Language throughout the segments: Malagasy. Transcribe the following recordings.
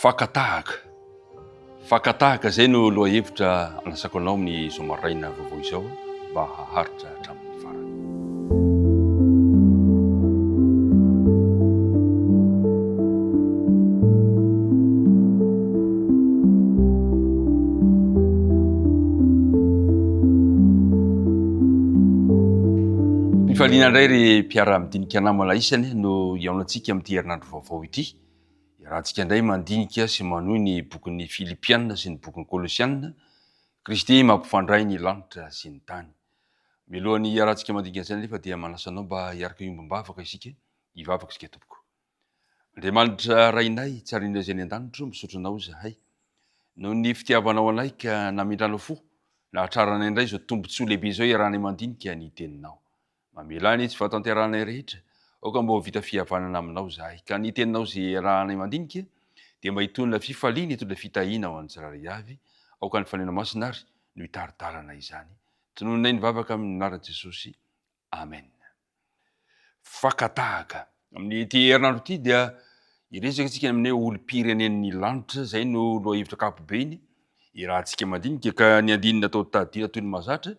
Fakatahaka. Fakatahaka izay no lohahevitra anasako anao amin'izao maraina vaovao izao mba haharitra hatramin'ny farany. Fifaliana indray ry mpiara-midinika namana isany no hihaonantsika amin'ity herinandro vaovao ity. Iarahantsika indray mandinika sy manohy ny bokin'ny Filipiana sy ny bokin'ny Kolosiana. Kristy mampifandray ny lanitra sy ny tany. Mialohan'ny hiarahantsika mandinika an'izay anefa dia manasa anao mba hiaraka hiombom-bavaka isika. Hivavaka isika tompoko. Andriamanitra Rainay, tsara indrindra izay any an-danitro, misaotra Anao izahay noho ny fitiavanao anay ka namindranao fo nahatraranay indray izao tombontsoa lehibe izao iarahanay mandinika ny Teninao. Mamelà ny tsy fahatanterahanay rehetra, aoka mba ho vita fihavanana Aminao izahay, ka ny Teninao izay iarahanay mandinika dia mba hitondra fifaliana, hitondra fitahiana ho an'ny tsirairay avy, aoka ny Fanahinao Masina ary no hitari-dalana izany. Tononinay ny vavaka amin'ny anaran'i Jesosy. Amen. Fakatahaka. Amin'ity herinandro ity dia hiresaka isika amin'ny hoe olom-pirenen'ny lanitra, izay no lohahevitra ankapobeny irahantsika mandinika ka ny andininy natao tadidina toy ny mahazatra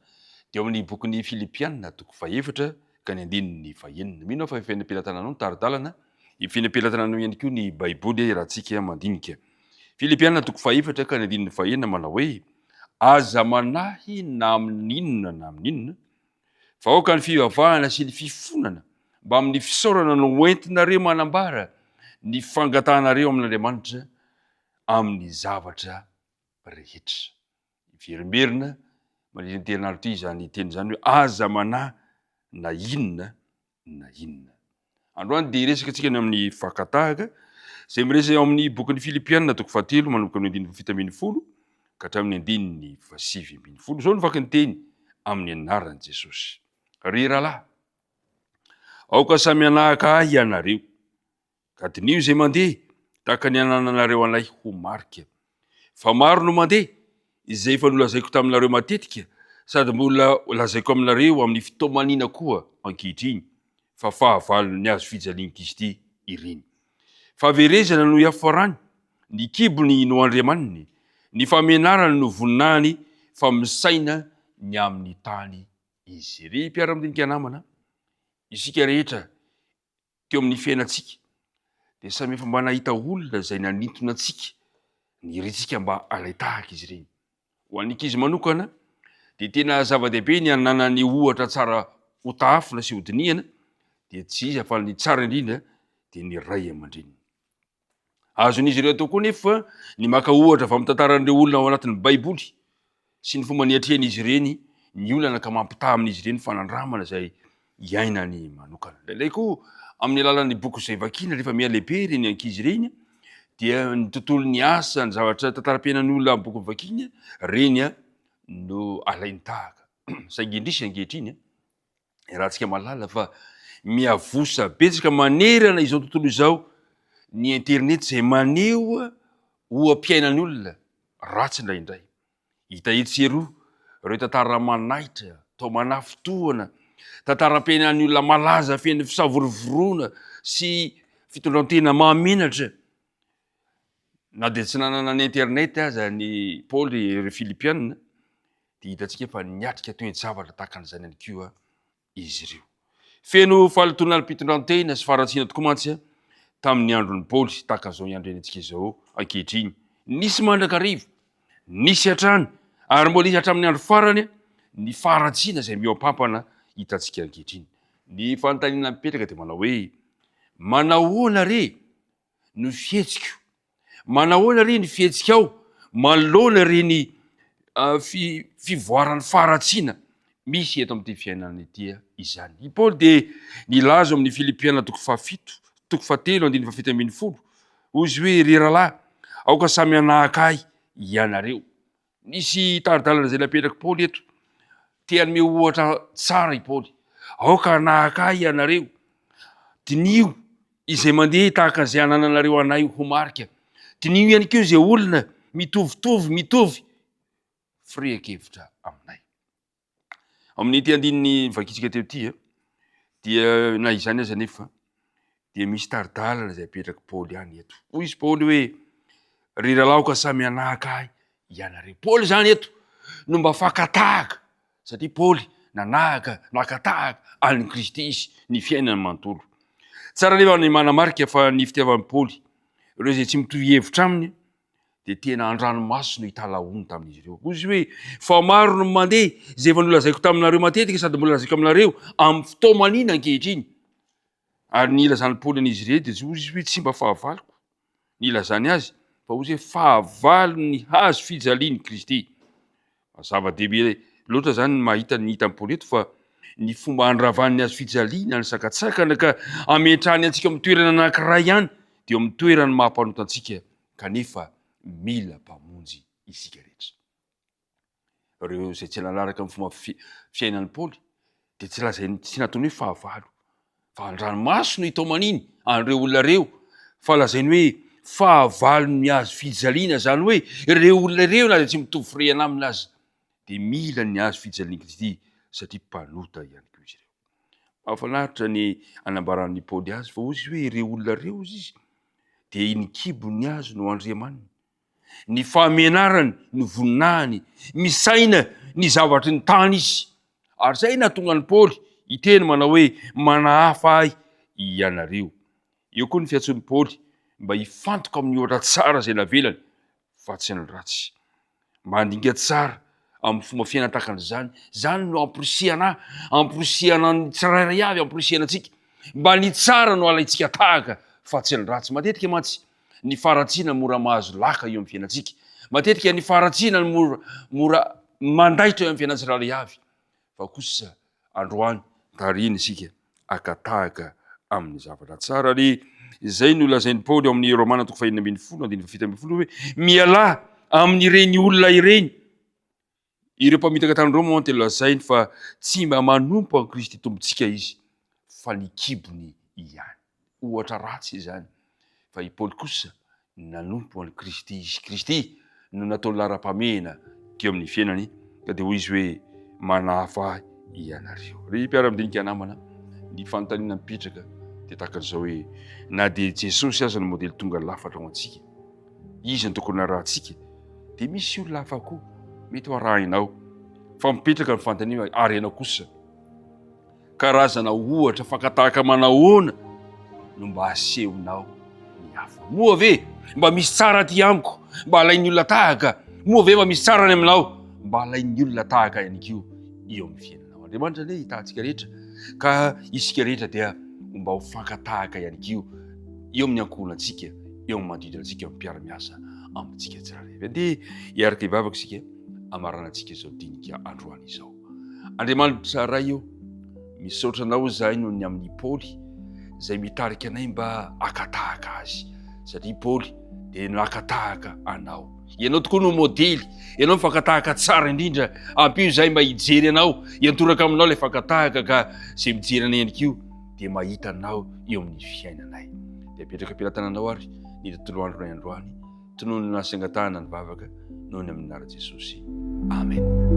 dia ao amin'ny bokin'ny Filipiana toko fahefatra ka ny andininy fahenina. Mino aho fa efa eny am-pelatananao ny tari-dalana, efa eny am-pelatananao ihany koa ny Baiboly irahantsika mandinika. Filipiana toko fahefatra ka ny andininy fahenina manao hoe aza manahy na amin'inona na amin'inona Fa aoka ny fivavahana sy ny fifonana mbamin'ny fisaorana no hoentinareo manambara ny fangatahanareo amin'Andriamanitra amin'ny zavatra rehetra. Miverimberina mandritra ity herinandro ity izany teny izany hoe aza manahy na inona na inona. Androany dia hiresaka antsika ny amin'ny fakatahaka, izay miresaka ao amin'ny bokin'ny Filipiana toko fahatelo manomboka amin'ny andininy fahafito ambin'ny folo ka hatramin'ny andininy fahasivy ambin'ny folo. Izao no vaky ny teny amin'ny anaran'i Jesosy. Ry rahalahy, aoka samy hanahaka ahy ianareo, Ka diniho izay mandeha, tahaka ny anananareo anay ho marika. Fa maro no mandeha, izay efa nolazaiko taminareo matetika, sady mbola lazaiko aminareo amin'ny fitaomaniana koa ankehitriny, fa fahavalon'ny hazo fijalian'i Kristy ireny. Fahaverezana no iafarany, ny kibony no andriamaniny, ny famenarany no voninahiny, fa misaina ny amin'ny tany izy. Ry mpiara-midinika namana, isika rehetra teo amin'ny fiainantsika dia samy efa mba nahita olona izay nanintona antsika, nirintsika mba halain-tahaka izy ireny. Ho an'ny ankizy manokana dia tena zava-dehibe ny hananany ohatra tsara hotahafina sy hodinihana, dia tsy iza fa ny tsara indrindra dia ny ray aman-dreniny. Azon'izy ireo atao koa nefa ny maka ohatra avy amin'ny tantaran'ireo olona ao anatin'ny Baiboly sy ny fomba niatrehan'izy ireny ny olana ka mampitaha amin'izy ireny fanandramana izay iainany manokana. Indraindray koa amin'ny alalan'ny boky izay vakiana rehefa mihalehibe ireny ankizy ireny dia ny tontolon'ny asa, ny zavatra tantaram-piainan'ny olona amin'ny boky vakiana ireny no alainy tahaka. Saingy indrisy ankehitriny Iarahantsika mahalala fa miavosa betsaka manerana izao tontolo izao ny internet izay maneho oha-piainan'ny olona ratsy indraindray. Hita etsy sy eroa ireo tantara manaitra, toa manafintohina, tantaram-piainan'ny olona malaza feno fisavorovoroana sy fitondran-tena mahamenatra. Na dia tsy nanana ny internet aza ny Paoly ireo Filipiana dia hitantsika fa niatrika toe-javatra tahaka an'izany ihany koa izy ireo. Feno fahalotoana ara-pitondran-tena sy faharatsiana tokoa mantsy tamin'ny andron'i Paoly, tahaka an'izao iandrianantsika izao ankehitriny. Nisy mandrakariva, nisy hatrany, ary mbola hisy hatramin'ny andro farany ny faharatsiana izay mihoa-pampana hitantsika ankehitriny. Ny fanontaniana mipetraka dia manao hoe, Manahoana re no fihetsiko? Manahoana re ny fihetsikao manoloana ireny fivoaran'ny faharatsiana misy eto amin'ity fiainana ity izany? I Paoly dia nilaza ao amin'ny Filipiana toko fahafito, toko fahatelo andininy fahafito ambin'ny folo, hoy izy hoe, Ry rahalahy, aoka samy hanahaka ahy ianareo. Nisy tari-dalana izay napetrak'i Paoly eto. Te hanome ohatra tsara i Paoly. Aoka hanahaka ahy ianareo. Diniho izay mandeha tahaka izay anananareo anay ho marika. Diniho ihany koa izay olona mitovitovy mitovy firehan-kevitra aminay. Amin'ity andininy vakintsika teo ity dia na izany aza anefa dia misy tari-dalana izay apetrak'i Paoly ihany eto. Hoy izy Paoly hoe. Ry rahalahy aoka samy hanahaka ahy ianareo. Paoly izany eto no mba fakan-tahaka, satria Paoly nanahaka, naka tahaka an'i Kristy izy ny fiainany manontolo. Tsara anefa ny manamarika fa ny fitiavan'i Paoly ireo izay tsy mitovy hevitra aminy dia tena an-dranomaso no italahoany tamin'izy ireo. Hoy izy hoe, Fa maro no mandeha izay efa nolazaiko taminareo matetika sady mbola lazaiko aminareo amin'ny fotoa-manina ankehitriny. Ary ny ilazan'i Paoly an'izy ireo dia hoy izy hoe tsy mba fahavaloko ny ilazany azy fa hoy izy hoe fahavalon'ny hazo fijalian'i Kristy. Zava-dehibe loatra izany ny mahita ny hitan'i Paoly eto fa ny fomba handravany ny hazo fijaliana, ny sakantsakana ka hametrahany antsika amin'ny toerana anankiray ihany dia eo amin'ny toeran'ny maha mpanota antsika kanefa mila mpamonjy isika rehetra. Ireo izay tsy nanaraka ny fomba fiainan'i Paoly dia tsy lazainy, tsy nataony hoe fahavalo, fa an-dranomaso no itaomaniny an'ireo olona ireo, fa lazainy hoe fahavalon'ny hazo fijaliana, izany hoe ireo olona ireo na dia tsy mitovy firehana aminy aza dia mila ny hazo fijalian'i Kristy satria mpanota ihany koa izy ireo. Mahafinaritra ny anambaran'i Paoly azy fa hoy izy hoe ireo olona ireo hoy izy dia ny kibon'ny hazo no andriamaniny. Ny fahamenarany no voninahiny, misaina ny zavatry ny tany izy. Ary izay nahatonga an'i Paoly hiteny manao hoe, Manahafa ahy ianareo. Eo koa ny fiantsoan'i Paoly mba hifantoka amin'ny ohatra tsara izay navelany fa tsy ny ratsy. Mandinika tsara amin'ny fomba fiainana tahaka an'izany. Izany no amporisihana ahy, amporisihana ny tsirairay avy, amporisihana antsika mba ny tsara no alaintsika tahaka fa tsy ny ratsy. Matetika mantsy ny faharatsiana mora mahazo laka eo amin'ny fiainantsika. Matetika ny faharatsiana no mora mora mandaitra eo amin'ny fiainan'ny tsirairay avy. Fa kosa androany tarihina isika haka tahaka amin'ny zavatra tsara. Ary izay no lazain'i Paoly ao amin'ny Romana toko fahenina ambin'ny folo andininy fahafito ambin'ny folo hoe mialà amin'ireny olona ireny. Ireo mpamitaka tany Roma mantsy dia lazainy fa tsy mba manompo an'i Kristy Tompontsika izy fa ny kibony ihany. Ohatra ratsy izany. Fa i Paoly kosa nanompo an'i Kristy izy. Kristy no nataony laharam-pahamehana teo amin'ny fiainany ka dia hoy izy hoe manahafa ahy ianareo. Ry mpiara-midinika namana, ny fanontaniana mipetraka dia tahaka an'izao hoe na dia Jesosy aza no modely tonga lafatra ho antsika, Izy no tokony harahantsika, dia misy olona hafa koa mety ho arahinao. Fa mipetraka ny fanontaniana hoe ary ianao kosa? Karazana ohatra fakan-tahaka manahoana no mba asehonao ny hafa? Moa ve mba misy tsara aty amiko mba alain'ny olona tahaka? Moa ve mba misy tsara any aminao mba alain'ny olona tahaka ihany koa eo amin'ny fiainanao? Andriamanitra anie hitahantsika rehetra ka isika rehetra dia mba ho fakan-tahaka ihany koa eo amin'ny ankohonantsika, eo amin'ny manodidina antsika, amin'ny mpiara-miasa amintsika tsirairay avy. Andeha hiaraka hivavaka isika hamaranantsika izao dinika androany izao. Andriamanitra Ray ô, misaotra Anao izahay noho ny amin'i Paoly izay mitarika anay mba haka tahaka azy, satria Paoly dia naka tahaka Anao. Ianao tokoa no modely, Ianao no fakan-tahaka tsara indrindra. Ampio izahay mba hijery Anao, hiantoraka Aminao ilay fakan-tahaka ka izay mijery anay ihany koa dia mahita Anao eo amin'ny fiainanay. Dia apetraka am-pelatananao ary ny tontolo andronay androany. Tononina sy angatahana ny vavaka noho ny amin'ny anaran'i Jesosy. Amen.